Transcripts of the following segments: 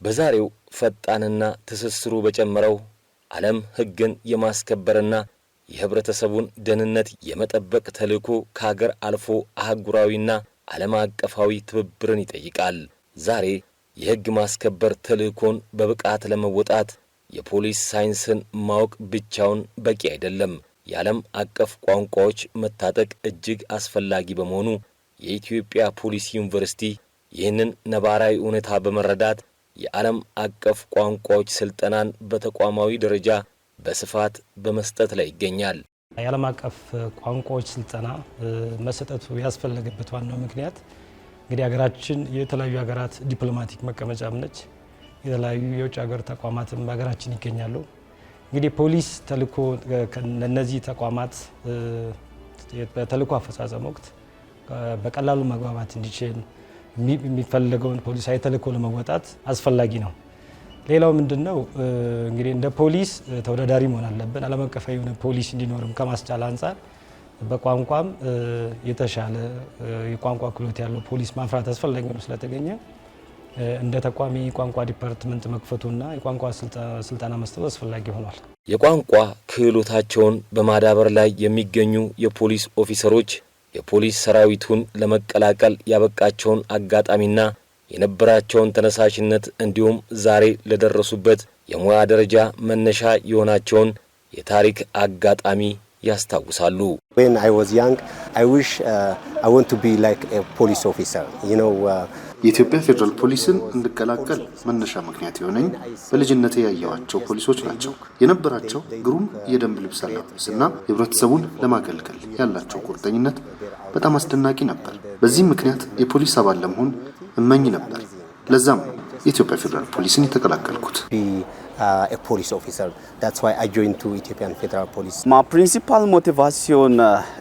በዛሬው ፈጣንና ትስስሩ በጨመረው ዓለም ሕግን የማስከበርና የህብረተሰቡን ደህንነት የመጠበቅ ተልዕኮ ከሀገር አልፎ አህጉራዊና ዓለም አቀፋዊ ትብብርን ይጠይቃል። ዛሬ የሕግ ማስከበር ተልዕኮን በብቃት ለመወጣት የፖሊስ ሳይንስን ማወቅ ብቻውን በቂ አይደለም። የዓለም አቀፍ ቋንቋዎች መታጠቅ እጅግ አስፈላጊ በመሆኑ የኢትዮጵያ ፖሊስ ዩኒቨርሲቲ ይህንን ነባራዊ እውነታ በመረዳት የዓለም አቀፍ ቋንቋዎች ስልጠናን በተቋማዊ ደረጃ በስፋት በመስጠት ላይ ይገኛል። የዓለም አቀፍ ቋንቋዎች ስልጠና መሰጠቱ ያስፈለገበት ዋናው ምክንያት እንግዲህ ሀገራችን የተለያዩ ሀገራት ዲፕሎማቲክ መቀመጫም ነች። የተለያዩ የውጭ ሀገር ተቋማትም በሀገራችን ይገኛሉ። እንግዲህ ፖሊስ ተልእኮ እነዚህ ተቋማት በተልእኮ አፈጻጸም ወቅት በቀላሉ መግባባት እንዲችል፣ የሚፈለገውን ፖሊሳዊ ተልእኮ ለመወጣት አስፈላጊ ነው። ሌላው ምንድን ነው? እንግዲህ እንደ ፖሊስ ተወዳዳሪ መሆን አለብን። ዓለም አቀፋዊ የሆነ ፖሊስ እንዲኖርም ከማስቻል አንጻር በቋንቋም የተሻለ የቋንቋ ክህሎት ያለው ፖሊስ ማፍራት አስፈላጊ ሆኖ ስለተገኘ እንደ ተቋም የቋንቋ department መክፈቱና የቋንቋ ስልጠና መስጠቱ አስፈላጊ ሆኗል። የቋንቋ ክህሎታቸውን በማዳበር ላይ የሚገኙ የፖሊስ ኦፊሰሮች የፖሊስ ሰራዊቱን ለመቀላቀል ያበቃቸውን አጋጣሚና የነበራቸውን ተነሳሽነት እንዲሁም ዛሬ ለደረሱበት የሙያ ደረጃ መነሻ የሆናቸውን የታሪክ አጋጣሚ ያስታውሳሉ። When I was young, I wish I want to be like a police officer. የኢትዮጵያ ፌዴራል ፖሊስን እንድቀላቀል መነሻ ምክንያት የሆነኝ በልጅነቴ ያየኋቸው ፖሊሶች ናቸው። የነበራቸው ግሩም የደንብ ልብስ አለባበስና የህብረተሰቡን ለማገልገል ያላቸው ቁርጠኝነት በጣም አስደናቂ ነበር። በዚህም ምክንያት የፖሊስ አባል ለመሆን እመኝ ነበር። ለዛም ነው የኢትዮጵያ ፌዴራል ፖሊስን የተቀላቀልኩት። be a police officer. That's why I joined to Ethiopian Federal Police. Ma principale motivation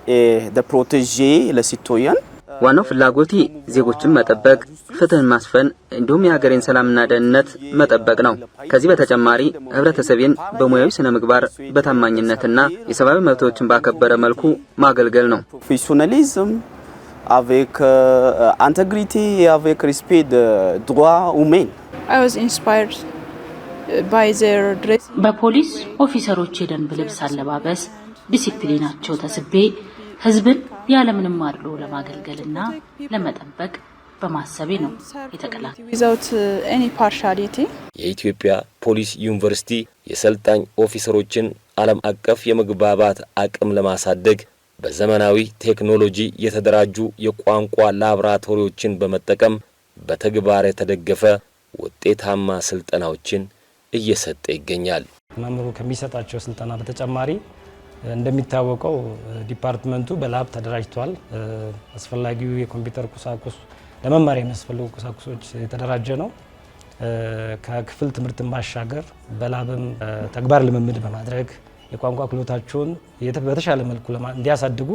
est de protéger les citoyens. ዋናው ፍላጎቴ ዜጎችን መጠበቅ፣ ፍትህን ማስፈን እንዲሁም የሀገሬን ሰላምና ደህንነት መጠበቅ ነው። ከዚህ በተጨማሪ ህብረተሰቤን በሙያዊ ስነ ምግባር፣ በታማኝነትና የሰብአዊ መብቶችን ባከበረ መልኩ ማገልገል ነው። Professionnalisme avec intégrité et avec respect des droits humains. I was inspired by their dress. በፖሊስ ኦፊሰሮች የደንብ ልብስ አለባበስ ዲሲፕሊናቸው ተስቤ ህዝብን ያለምንም አድሎ ለማገልገልና ለመጠበቅ በማሰቤ ነው የተቀላቀልኩት። Without any partiality. የኢትዮጵያ ፖሊስ ዩኒቨርሲቲ የሰልጣኝ ኦፊሰሮችን ዓለም አቀፍ የመግባባት አቅም ለማሳደግ በዘመናዊ ቴክኖሎጂ የተደራጁ የቋንቋ ላቦራቶሪዎችን በመጠቀም በተግባር የተደገፈ ውጤታማ ስልጠናዎችን እየሰጠ ይገኛል። መምህሩ ከሚሰጣቸው ስልጠና በተጨማሪ እንደሚታወቀው department ኡ በ lab ተደራጅቷል። አስፈላጊው የኮምፒውተር ቁሳቁስ፣ ለመማሪያ የሚያስፈልጉ ቁሳቁሶች የተደራጀ ነው። ከክፍል ትምህርትን ባሻገር በ lab ም ተግባር ልምምድ በማድረግ የቋንቋ ክህሎታቸውን በተሻለ መልኩ እንዲያሳድጉ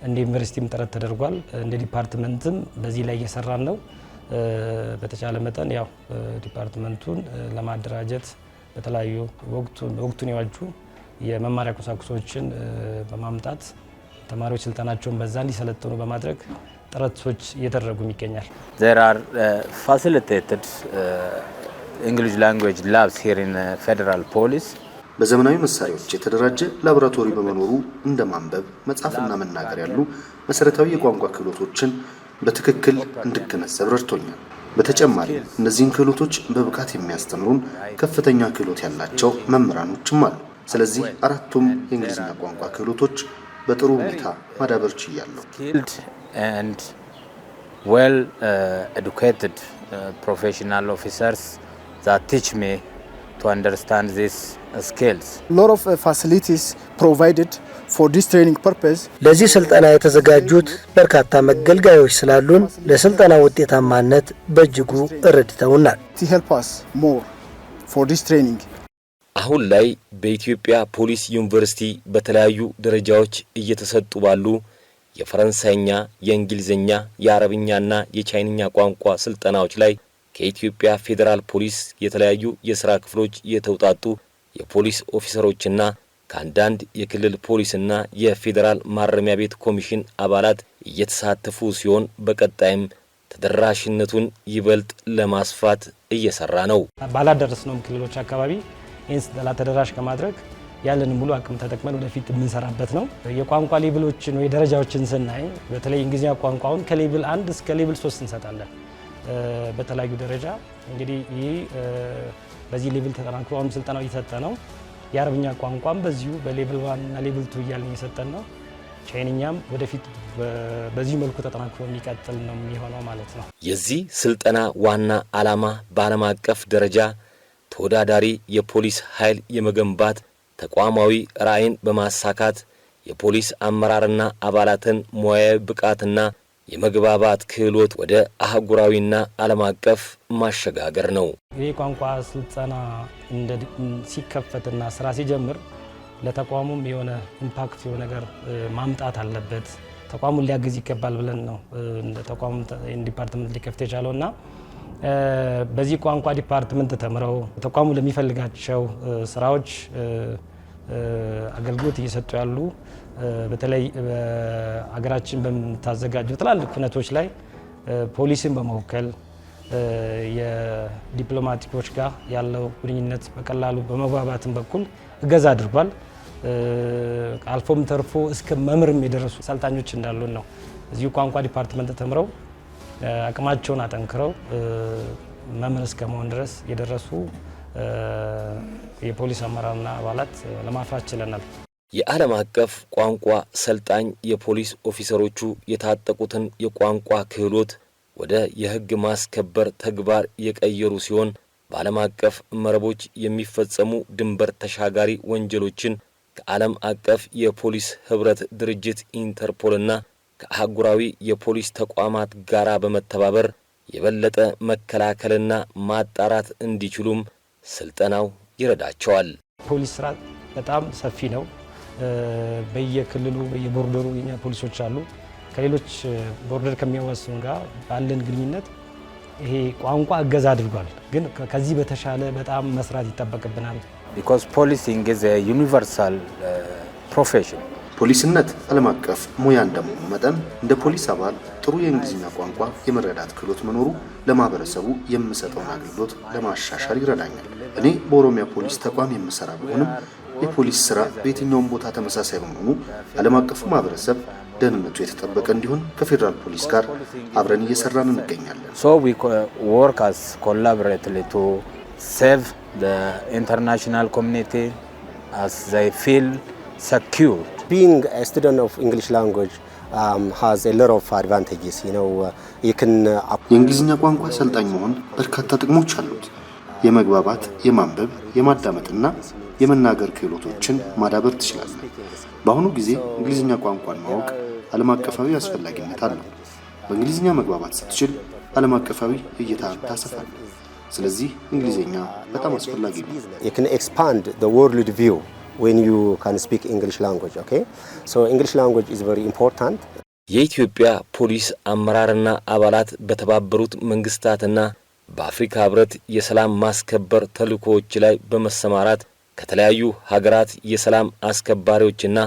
እንደ ዩኒቨርሲቲም ጥረት ተደርጓል። እንደ department ም በዚህ ላይ እየሰራን ነው። በተቻለ መጠን ያው department ኡን ለማደራጀት በተለያዩ ወቅቱን የዋጁ የመማሪያ ቁሳቁሶችን በማምጣት ተማሪዎች ስልጠናቸውን በዛ እንዲሰለጥኑ በማድረግ ጥረቶች እየተደረጉም ይገኛል። There are facilitated English language labs here in Federal Police. በዘመናዊ መሳሪያዎች የተደራጀ ላቦራቶሪ በመኖሩ እንደ ማንበብ፣ መጻፍና መናገር ያሉ መሰረታዊ የቋንቋ ክህሎቶችን በትክክል እንድገነዘብ ረድቶኛል። በተጨማሪ እነዚህን ክህሎቶች በብቃት የሚያስተምሩን ከፍተኛ ክህሎት ያላቸው መምህራኖችም አሉ። ስለዚህ አራቱም የእንግሊዝኛ ቋንቋ ክህሎቶች በጥሩ ሁኔታ ማዳበር ችያለሁ። Skilled and well educated professional officers that teach me to understand these skills. Lot of facilities provided for this training purpose. ለዚህ ስልጠና የተዘጋጁት በርካታ መገልገያዎች ስላሉን ለስልጠና ውጤታማነት በእጅጉ ረድተውናል። To help us more for this training. አሁን ላይ በኢትዮጵያ ፖሊስ ዩኒቨርሲቲ በተለያዩ ደረጃዎች እየተሰጡ ባሉ የፈረንሳይኛ፣ የእንግሊዝኛ፣ የአረብኛና የቻይንኛ ቋንቋ ስልጠናዎች ላይ ከኢትዮጵያ ፌዴራል ፖሊስ የተለያዩ የሥራ ክፍሎች የተውጣጡ የፖሊስ ኦፊሰሮችና ከአንዳንድ የክልል ፖሊስና የፌዴራል ማረሚያ ቤት ኮሚሽን አባላት እየተሳተፉ ሲሆን፣ በቀጣይም ተደራሽነቱን ይበልጥ ለማስፋት እየሰራ ነው። ባላደረስነውም ክልሎች አካባቢ ይህን ስልጠና ተደራሽ ከማድረግ ያለንን ሙሉ አቅም ተጠቅመን ወደፊት የምንሰራበት ነው። የቋንቋ level ኦችን ወይ ደረጃዎችን ስናይ፣ በተለይ እንግሊዝኛ ቋንቋውን ከ level 1 እስከ level 3 እንሰጣለን። በተለያዩ ደረጃ እንግዲህ ይህ በዚህ level ተጠናክሮ አሁንም ስልጠናው እየተሰጠ ነው። የአረብኛ ቋንቋም በዚሁ በ level 1 እና level 2 እያልን እየሰጠን ነው። ቻይንኛም ወደፊት በዚሁ መልኩ ተጠናክሮ የሚቀጥል ነው የሚሆነው ማለት ነው። የዚህ ስልጠና ዋና ዓላማ በዓለም አቀፍ ደረጃ ተወዳዳሪ የፖሊስ ኃይል የመገንባት ተቋማዊ ራዕይን በማሳካት የፖሊስ አመራርና አባላትን ሙያዊ ብቃትና የመግባባት ክህሎት ወደ አህጉራዊና ዓለም አቀፍ ማሸጋገር ነው። ይህ ቋንቋ ስልጠና ሲከፈትና ስራ ሲጀምር ለተቋሙም የሆነ impact የሆነ ነገር ማምጣት አለበት፣ ተቋሙን ሊያግዝ ይገባል ብለን ነው እንደ ተቋሙ department ሊከፍት የቻለው። እና በዚህ ቋንቋ department ተምረው ተቋሙ ለሚፈልጋቸው ስራዎች አገልግሎት እየሰጡ ያሉ፣ በተለይ ሀገራችን በምታዘጋጀው ትላልቅ ኩነቶች ላይ ፖሊስን በመወከል የዲፕሎማቲኮች ጋር ያለው ግንኙነት በቀላሉ በመግባባትም በኩል እገዛ አድርጓል። አልፎም ተርፎ እስከ መምህርም የደረሱ ሰልጣኞች እንዳሉን ነው። እዚሁ ቋንቋ department ተምረው አቅማቸውን አጠንክረው መምህር እስከ መሆን ድረስ የደረሱ የፖሊስ አመራርና አባላት ለማፍራት ችለናል። የዓለም አቀፍ ቋንቋ ሰልጣኝ የፖሊስ ኦፊሰሮቹ የታጠቁትን የቋንቋ ክህሎት ወደ የሕግ ማስከበር ተግባር የቀየሩ ሲሆን፣ በዓለም አቀፍ መረቦች የሚፈጸሙ ድንበር ተሻጋሪ ወንጀሎችን ከዓለም አቀፍ የፖሊስ ኅብረት ድርጅት ኢንተርፖልና ከአህጉራዊ የፖሊስ ተቋማት ጋር በመተባበር የበለጠ መከላከልና ማጣራት እንዲችሉም ስልጠናው ይረዳቸዋል። ፖሊስ ስራ በጣም ሰፊ ነው። በየክልሉ በየ border ኡ የኛ ፖሊሶች አሉ። ከሌሎች border ከሚያዋስኑ ጋር ባለን ግንኙነት ይሄ ቋንቋ እገዛ አድርጓል። ግን ከዚህ በተሻለ በጣም መስራት ይጠበቅብናል። Because policing is a universal profession. ፖሊስነት ዓለም አቀፍ ሙያ እንደመሆኑ መጠን እንደ ፖሊስ አባል ጥሩ የእንግሊዝኛ ቋንቋ የመረዳት ክህሎት መኖሩ ለማህበረሰቡ የምሰጠውን አገልግሎት ለማሻሻል ይረዳኛል። እኔ በኦሮሚያ ፖሊስ ተቋም የምሰራ ቢሆንም የፖሊስ ስራ በየትኛውም ቦታ ተመሳሳይ በመሆኑ ዓለም አቀፉ ማህበረሰብ ደህንነቱ የተጠበቀ እንዲሆን ከፌዴራል ፖሊስ ጋር አብረን እየሰራን እንገኛለን። So we work as collaboratively to save the international community as they feel secured. Being a student of English language has a lot of advantages. You can የእንግሊዝኛ ቋንቋ ሰልጣኝ መሆን በርካታ ጥቅሞች አሉት። የመግባባት፣ የማንበብ፣ የማዳመጥና የመናገር ክህሎቶችን ማዳበር ትችላለህ። በአሁኑ ጊዜ እንግሊዝኛ ቋንቋን ማወቅ ዓለም አቀፋዊ አስፈላጊነት አለው። በእንግሊዝኛ መግባባት ስትችል ዓለም አቀፋዊ እይታን ታሰፋለህ። ስለዚህ እንግሊዝኛ በጣም አስፈላጊ ነው። You can expand the world view when you can speak English language. Okay, so English language is very important. የኢትዮጵያ ፖሊስ አመራርና አባላት በተባበሩት መንግስታትና በአፍሪካ ህብረት የሰላም ማስከበር ተልእኮዎች ላይ በመሰማራት ከተለያዩ ሀገራት የሰላም አስከባሪዎችና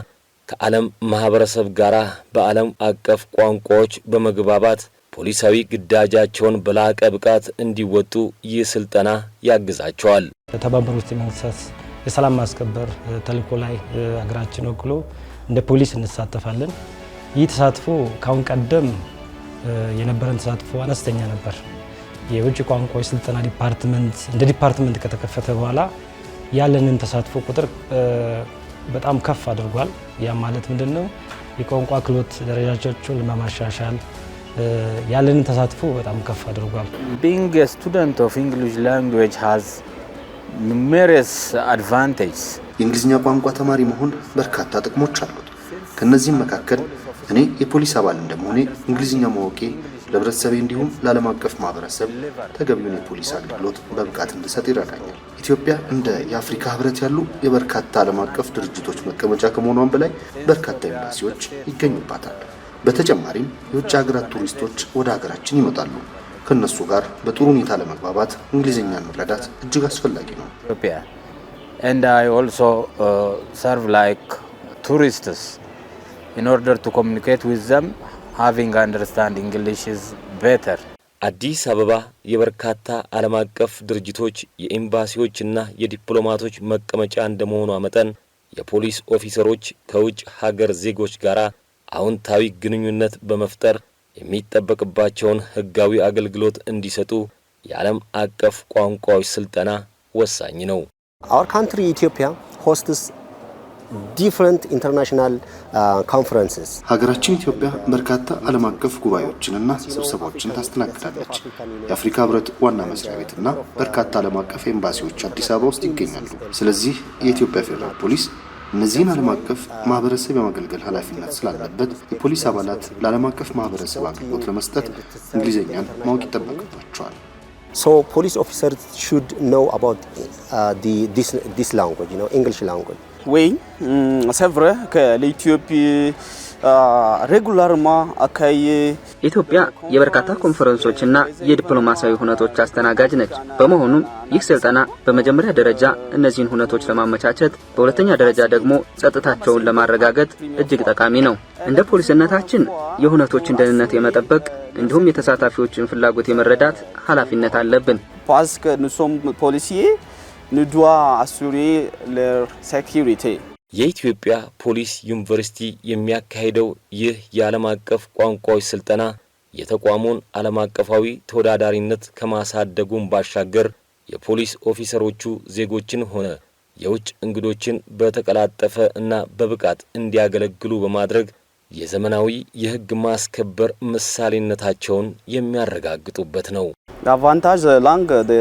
ከዓለም ማህበረሰብ ጋር በዓለም አቀፍ ቋንቋዎች በመግባባት ፖሊሳዊ ግዳጃቸውን በላቀ ብቃት እንዲወጡ ይህ ስልጠና ያግዛቸዋል። የተባበሩት መንግስታት የሰላም ማስከበር ተልእኮ ላይ ሀገራችን ወክሎ እንደ ፖሊስ እንሳተፋለን። ይህ ተሳትፎ ካሁን ቀደም የነበረን ተሳትፎ አነስተኛ ነበር። የውጭ ቋንቋዎች ስልጠና department እንደ department ከተከፈተ በኋላ ያለንን ተሳትፎ ቁጥር በጣም ከፍ አድርጓል። ያ ማለት ምንድን ነው? የቋንቋ ክህሎት ደረጃቸውን ለማሻሻል ያለንን ተሳትፎ በጣም ከፍ አድርጓል። Being a student of English language has numerous advantages. የእንግሊዝኛ ቋንቋ ተማሪ መሆን በርካታ ጥቅሞች አሉት። ከእነዚህም መካከል እኔ የፖሊስ አባል እንደመሆኔ እንግሊዝኛ ማወቄ ለህብረተሰቤ እንዲሁም ለዓለም አቀፍ ማህበረሰብ ተገቢውን የፖሊስ አገልግሎት በብቃት እንድሰጥ ይረዳኛል። ኢትዮጵያ እንደ የአፍሪካ ህብረት ያሉ የበርካታ ዓለም አቀፍ ድርጅቶች መቀመጫ ከመሆኗም በላይ በርካታ ኤምባሲዎች ይገኙባታል። በተጨማሪም የውጭ ሀገራት ቱሪስቶች ወደ ሀገራችን ይመጣሉ። ከእነሱ ጋር በጥሩ ሁኔታ ለመግባባት እንግሊዝኛን መረዳት እጅግ አስፈላጊ ነው። Ethiopia And I also serve like tourists. In order to communicate with them, having understand English is better. አዲስ አበባ የበርካታ ዓለም አቀፍ ድርጅቶች፣ የኤምባሲዎችና የዲፕሎማቶች መቀመጫ እንደመሆኗ መጠን የፖሊስ ኦፊሰሮች ከውጭ ሀገር ዜጎች ጋር አዎንታዊ ግንኙነት በመፍጠር የሚጠበቅባቸውን ሕጋዊ አገልግሎት እንዲሰጡ የዓለም አቀፍ ቋንቋዎች ስልጠና ወሳኝ ነው። Our country, Ethiopia, hosts different international conferences. ሀገራችን ኢትዮጵያ በርካታ ዓለም አቀፍ ጉባኤዎችንና ስብሰባዎችን ታስተናግዳለች። የአፍሪካ ሕብረት ዋና መስሪያ ቤትና በርካታ ዓለም አቀፍ ኤምባሲዎች አዲስ አበባ ውስጥ ይገኛሉ። ስለዚህ የኢትዮጵያ ፌዴራል ፖሊስ እነዚህን ዓለም አቀፍ ማህበረሰብ የማገልገል ኃላፊነት ስላለበት የፖሊስ አባላት ለዓለም አቀፍ ማህበረሰብ አገልግሎት ለመስጠት እንግሊዝኛን ማወቅ ይጠበቅባቸዋል። So police officers should know about this language, English language. Oui, c'est vrai que l'Éthiopie régulièrement accueille ኢትዮጵያ የበርካታ ኮንፈረንሶችና የዲፕሎማሲያዊ ሁነቶች አስተናጋጅ ነች። በመሆኑም ይህ ስልጠና በመጀመሪያ ደረጃ እነዚህን ሁነቶች ለማመቻቸት፣ በሁለተኛ ደረጃ ደግሞ ጸጥታቸውን ለማረጋገጥ እጅግ ጠቃሚ ነው። እንደ ፖሊስነታችን የሁነቶችን ደህንነት የመጠበቅ እንዲሁም የተሳታፊዎችን ፍላጎት የመረዳት ኃላፊነት አለብን። Parce que nous sommes policiers, nous devons assurer leur sécurité. የኢትዮጵያ ፖሊስ ዩኒቨርሲቲ የሚያካሂደው ይህ የዓለም አቀፍ ቋንቋዎች ስልጠና የተቋሙን ዓለም አቀፋዊ ተወዳዳሪነት ከማሳደጉም ባሻገር የፖሊስ ኦፊሰሮቹ ዜጎችን ሆነ የውጭ እንግዶችን በተቀላጠፈ እና በብቃት እንዲያገለግሉ በማድረግ የዘመናዊ የሕግ ማስከበር ምሳሌነታቸውን የሚያረጋግጡበት ነው። L'avantage de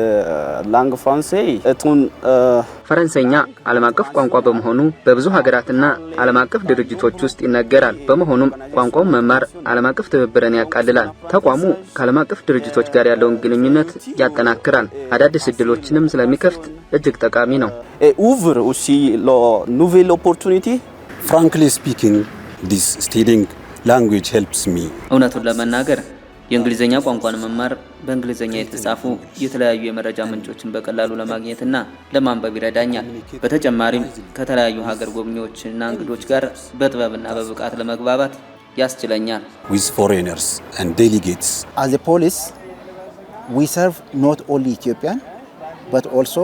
langue française est un ፈረንሳይኛ ዓለም አቀፍ ቋንቋ በመሆኑ በብዙ ሀገራትና ዓለም አቀፍ ድርጅቶች ውስጥ ይነገራል። በመሆኑም ቋንቋውን መማር ዓለም አቀፍ ትብብርን ያቃልላል። ተቋሙ ከዓለም አቀፍ ድርጅቶች ጋር ያለውን ግንኙነት ያጠናክራል። አዳዲስ እድሎችንም ስለሚከፍት እጅግ ጠቃሚ ነው። Et ouvre aussi la nouvelle opportunité. Frankly speaking, this studying language helps me. እውነቱን ለመናገር የእንግሊዝኛ ቋንቋን መማር በእንግሊዝኛ የተጻፉ የተለያዩ የመረጃ ምንጮችን በቀላሉ ለማግኘትና ለማንበብ ይረዳኛል። በተጨማሪም ከተለያዩ ሀገር ጎብኚዎችና እንግዶች ጋር በጥበብና በብቃት ለመግባባት ያስችለኛል። With foreigners and delegates. As a police, we serve not only Ethiopian, but also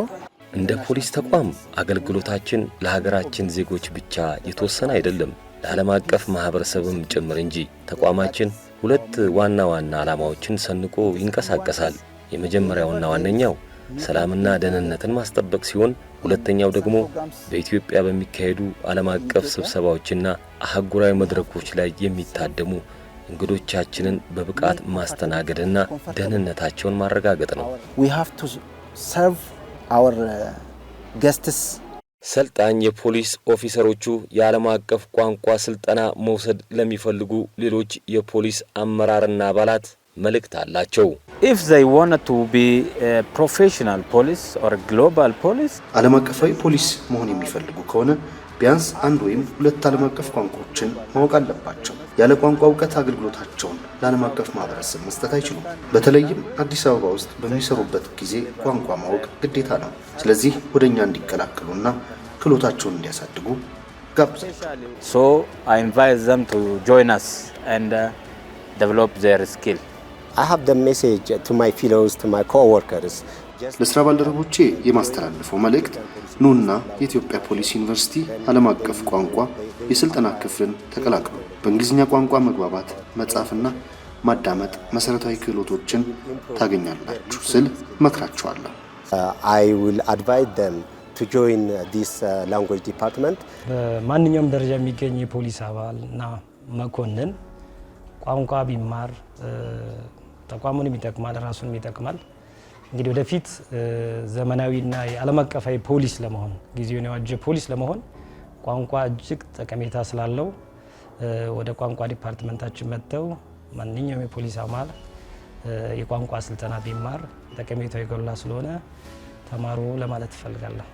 እንደ ፖሊስ ተቋም አገልግሎታችን ለሀገራችን ዜጎች ብቻ የተወሰነ አይደለም፣ ለዓለም አቀፍ ማህበረሰብም ጭምር እንጂ። ተቋማችን ሁለት ዋና ዋና ዓላማዎችን ሰንቆ ይንቀሳቀሳል። የመጀመሪያውና ዋነኛው ሰላምና ደህንነትን ማስጠበቅ ሲሆን፣ ሁለተኛው ደግሞ በኢትዮጵያ በሚካሄዱ ዓለም አቀፍ ስብሰባዎችና አህጉራዊ መድረኮች ላይ የሚታደሙ እንግዶቻችንን በብቃት ማስተናገድና ደህንነታቸውን ማረጋገጥ ነው። We have to serve our guests. ሰልጣኝ የፖሊስ ኦፊሰሮቹ የዓለም አቀፍ ቋንቋ ስልጠና መውሰድ ለሚፈልጉ ሌሎች የፖሊስ አመራርና አባላት መልእክት አላቸው። If they want to be a professional police or global police, ዓለም አቀፋዊ ፖሊስ መሆን የሚፈልጉ ከሆነ ቢያንስ አንድ ወይም ሁለት ዓለም አቀፍ ቋንቋዎችን ማወቅ አለባቸው። ያለ ቋንቋ እውቀት አገልግሎታቸውን ለዓለም አቀፍ ማህበረሰብ መስጠት አይችሉም። በተለይም አዲስ አበባ ውስጥ በሚሰሩበት ጊዜ ቋንቋ ማወቅ ግዴታ ነው። ስለዚህ ወደ እኛ እንዲቀላቀሉና ክህሎታቸውን እንዲያሳድጉ ጋብዛቸዋለሁ። So I invite them to join us and develop their skill. I have the message to my fellows, to my co-workers. ለስራ ባልደረቦቼ የማስተላልፈው መልእክት ኑና የኢትዮጵያ ፖሊስ ዩኒቨርሲቲ ዓለም አቀፍ ቋንቋ የስልጠና ክፍልን ተቀላቅሉ። በእንግሊዝኛ ቋንቋ መግባባት፣ መጻፍና ማዳመጥ መሰረታዊ ክህሎቶችን ታገኛላችሁ ስል እመክራችኋለሁ። I will advise them to join this language department. በማንኛውም ደረጃ የሚገኝ የፖሊስ አባል እና መኮንን ቋንቋ ቢማር ተቋሙንም ይጠቅማል፣ ራሱንም ይጠቅማል። እንግዲህ ወደፊት ዘመናዊና የዓለም አቀፋዊ ፖሊስ ለመሆን፣ ጊዜውን የዋጀ ፖሊስ ለመሆን ቋንቋ እጅግ ጠቀሜታ ስላለው ወደ ቋንቋ department ኣችን መጥተው ማንኛውም የፖሊስ አባል የቋንቋ ስልጠና ቢማር ጠቀሜታው የጎላ ስለሆነ ተማሩ ለማለት እፈልጋለሁ።